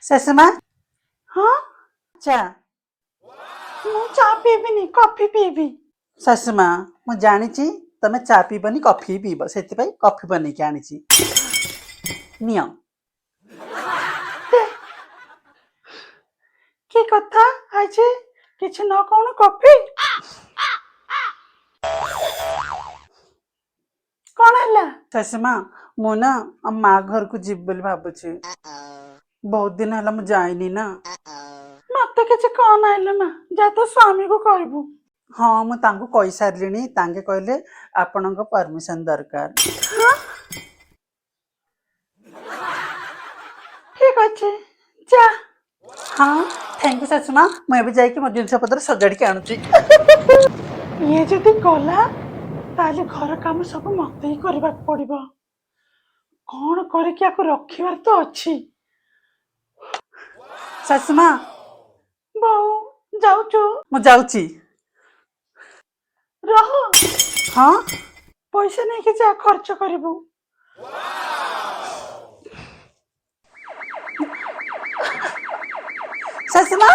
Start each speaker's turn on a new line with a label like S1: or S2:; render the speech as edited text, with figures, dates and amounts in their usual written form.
S1: ଶାଶୁମା।
S2: ହଁ।
S1: ଚା।
S2: ମୁଁ ଚା ପିଇବିନି, କଫି ପିଇବି।
S1: ଶାଶୁମା, ମୁଁ ଜାଣିଛି ତମେ ଚା ପିଇବନି, କଫି ପିଇବ, ସେଥିପାଇଁ କଫି ବନେଇକି ଆଣିଛି, ନିଅ।
S2: ଦେ। କି କଥା, ଆଜି କିଛି ନ କଣ କଫି? କଣ ହେଲା?
S1: ଶାଶୁମା, ମୁଁ ନା ଆମ ମା ଘରକୁ ଯିବି ବୋଲି ଭାବୁଛି। ବହୁତ ଦିନ ହେଲା ମୁଁ ଯାଇନି ନା।
S2: ମତେ କିଛି କଣ ଆଇଲେ ମା, ଯା ତୋ ସ୍ୱାମୀକୁ କହିବୁ।
S1: ହଁ, ମୁଁ ତାଙ୍କୁ କହିସାରିଲିଣି। ତାଙ୍କେ କହିଲେ ଆପଣଙ୍କ ପରମିସନ ଦରକାର।
S2: ହଁ? ଠିକ ଅଛି, ଯା।
S1: ହଁ, thank you ଶାଶୁମା। ମୁଁ ଏବେ ଯାଇକି ମୋ ଜିନିଷ ପତ୍ର ସଜାଡ଼ିକି ଆଣୁଛି।
S2: ଇଏ ଯଦି ଗଲା, ତାହେଲେ ଘର କାମ ସବୁ ମତେ ହିଁ କରିବାକୁ ପଡିବ। କଣ କରିକି ଆକୁ ରଖିବାର ତ ଅଛି।
S1: ଶାଶୁମା।
S2: ବୋଉ, ଯାଉଛୁ?
S1: ମୁଁ ଯାଉଛି।
S2: ରହ।
S1: ହଁ।
S2: ପଇସା ନେଇକି ଯା, ଖର୍ଚ୍ଚ କରିବୁ।
S1: ଶାଶୁମା।